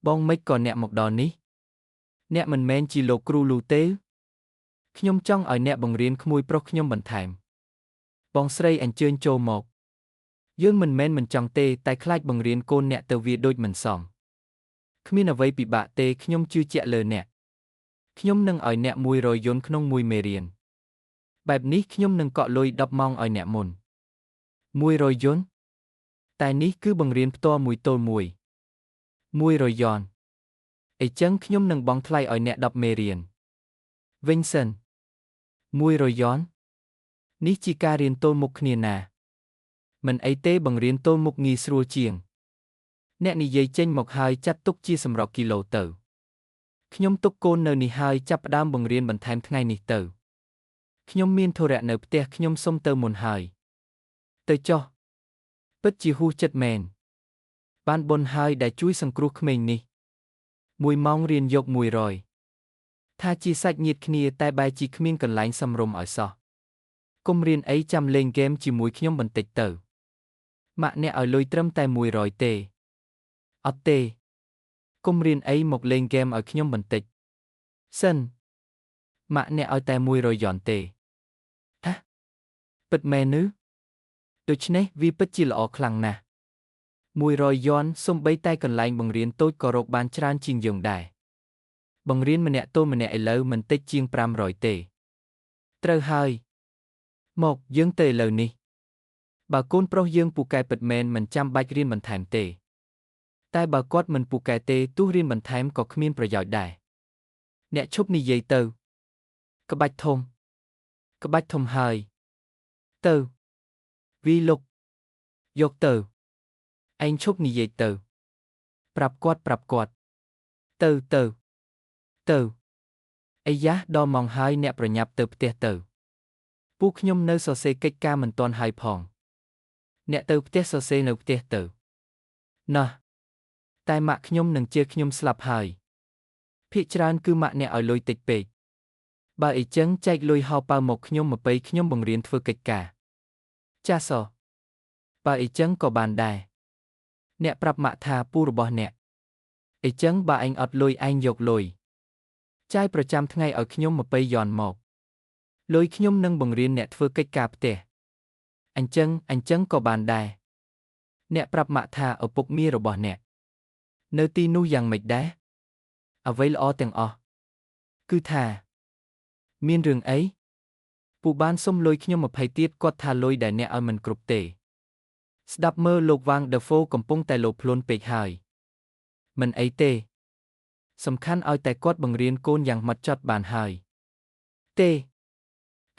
បងម៉េចក៏អ្នកមកដល់នេះអ្នកមិនមែនជាលោកគ្រូលូទេខ្ញុំចង់ឲ្យអ្នកបង្រៀនក្មួយប្រុសខ្ញុំបន្ថែមបងស្រីអញ្ជើញចូលមកយើងមិនមែនមិនចង់ទេតែខ្លាចបង្រៀនកូនអ្នកទៅវាដូចមិនសមគ្មានអ្វីពិបាកទេខ្ញុំជឿជាក់លើអ្នកខ្ញុំនឹងឲ្យអ្នក100យន្តក្នុងមួយមេរៀនបែបនេះខ្ញុំនឹងកក់លុយ10ម៉ោងឲ្យអ្នកមុន100យន្តតែនេះគឺបង្រៀនផ្ទាល់មួយទល់មួយ100យ៉នអីចឹងខ្ញុំនឹងបង់ថ្លៃឲ្យអ្នក10មេរៀនវិញសិន100យ៉ននេះជាការរៀនទល់មុខគ្នាណាមិនអីទេបង្រៀនទល់មុខងាយស្រួលជាងអ្នកនិយាយចេញមកហើយចាត់ទុកជាសម្រក់គីឡូទៅខ្ញុំទុកកូននៅនេះហើយចាប់ផ្ដើមបង្រៀនបន្ថែមថ្ងៃនេះទៅខ្ញុំមានធុរៈនៅផ្ទះខ្ញុំសុំទៅមុនហើយទៅចុះពិតជាហួសចិត្តមែនបានបុណ្យហើយដែលជួយសង្គ្រោះក្មេងនេះមួយម៉ោងរៀនយក100ថាជាសាច់ញាតិគ្នាតែបែរជាគ្មានកន្លែងសមរម្យឲ្យសោះកុំរៀនអីចាំលេងហ្គេមជាមួយខ្ញុំបន្តិចទៅម៉ាក់អ្នកឲ្យលុយត្រឹមតែ100ទេអត់ទេកុំរៀនអីមកលេងហ្គេមឲ្យខ្ញុំបន្តិចសិនម៉ាក់អ្នកឲ្យតែ100យ៉នទេហាពិតមែនឬដូច្នេះវាពិតជាល្អខ្លាំងណាស់100យ៉នសំបីតែកន្លែងបង្រៀនតូចក៏រកបានច្រើនជាងយើងដែរបង្រៀនម្នាក់ទល់ម្នាក់ឥឡូវមិនតិចជាង500ទេត្រូវហើយមកយើងទៅឥឡូវនេះបើកូនប្រុសយើងពូកែពិតមែនមិនចាំបាច់រៀនបន្ថែមទេតែបើគាត់មិនពូកែទេទោះរៀនបន្ថែមក៏គ្មានប្រយោជន៍ដែរអ្នកឈប់និយាយទៅក្បាច់ធំក្បាច់ធំហើយទៅវីលុកយកទៅឯងឈប់និយាយទៅប្រាប់គាត់ប្រាប់គាត់ទៅទៅទៅអាយ៉ាដល់ម៉ោងហើយអ្នកប្រញាប់ទៅផ្ទះទៅពូខ្ញុំនៅសរសេរកិច្ចការមិនទាន់ហើយផងអ្នកទៅផ្ទះសរសេរនៅផ្ទះទៅណោះតែម៉ាក់ខ្ញុំនឹងជឿខ្ញុំស្លាប់ហើយភាគច្រើនគឺម៉ាក់អ្នកឲ្យលុយតិចពេកបើអីចឹងចែកលុយហៅប៉ៅមកខ្ញុំ20ខ្ញុំបង្រៀនធ្វើកិច្ចការចាសបើអីចឹងក៏បានដែរអ្នកប្រាប់ម៉ាក់ថាពូរបស់អ្នកអីចឹងបើឯងអត់លុយឯងយកលុយចាយប្រចាំថ្ងៃឲ្យខ្ញុំ20យ៉នមកលុយខ្ញុំនឹងបង្រៀនអ្នកធ្វើកិច្ចការផ្ទះអញ្ចឹងក៏បានដែរអ្នកប្រាប់ម៉ាក់ថាឪពុកមារបស់អ្នកនៅទីនោះយ៉ាងម៉េចដែរអ្វីល្អទាំងអស់គឺថាមានរឿងអីពូបានសុំលុយខ្ញុំ20ទៀតគាត់ថាលុយដែលអ្នកឲ្យមិនគ្រប់ទេស្ដាប់មើលលោកវ៉ាងដេហ្វូកំពុងតែលោភលន់ពេកហើយមិនអីទេសំខាន់ឲ្យតែគាត់បង្រៀនកូនយ៉ាងម៉ត់ចត់បានហើយទេ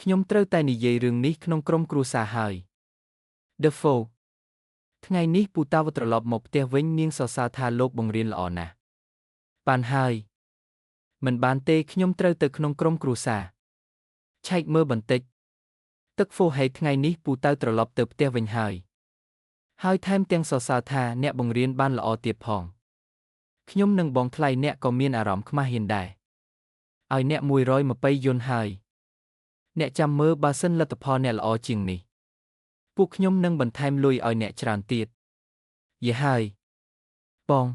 ខ្ញុំត្រូវតែនិយាយរឿងនេះក្នុងក្រុមគ្រួសារហើយ The Fo ថ្ងៃនេះពូតាវត្រឡប់មកផ្ទះវិញនាងសរសើរថាលោកបង្រៀនល្អណាស់បានហើយមិនបានទេខ្ញុំត្រូវទៅក្នុងក្រុមគ្រួសារឆែកមើលបន្តិចទឹកហ្វូហេថ្ងៃនេះពូតៅត្រឡប់ទៅផ្ទះវិញហើយហើយថែមទាំងសរសើរថាអ្នកបង្រៀនបានល្អទៀតផងខ្ញុំនឹងបងថ្លៃអ្នកក៏មានអារម្មណ៍ខ្មាស់ហ៊ានដែរឲ្យអ្នក120យន្តហើយអ្នកចាំមើលបើសិនលទ្ធផលអ្នកល្អជាងនេះពួកខ្ញុំនឹងបន្ថែមលុយឲ្យអ្នកច្រើនទៀតយេហើយបង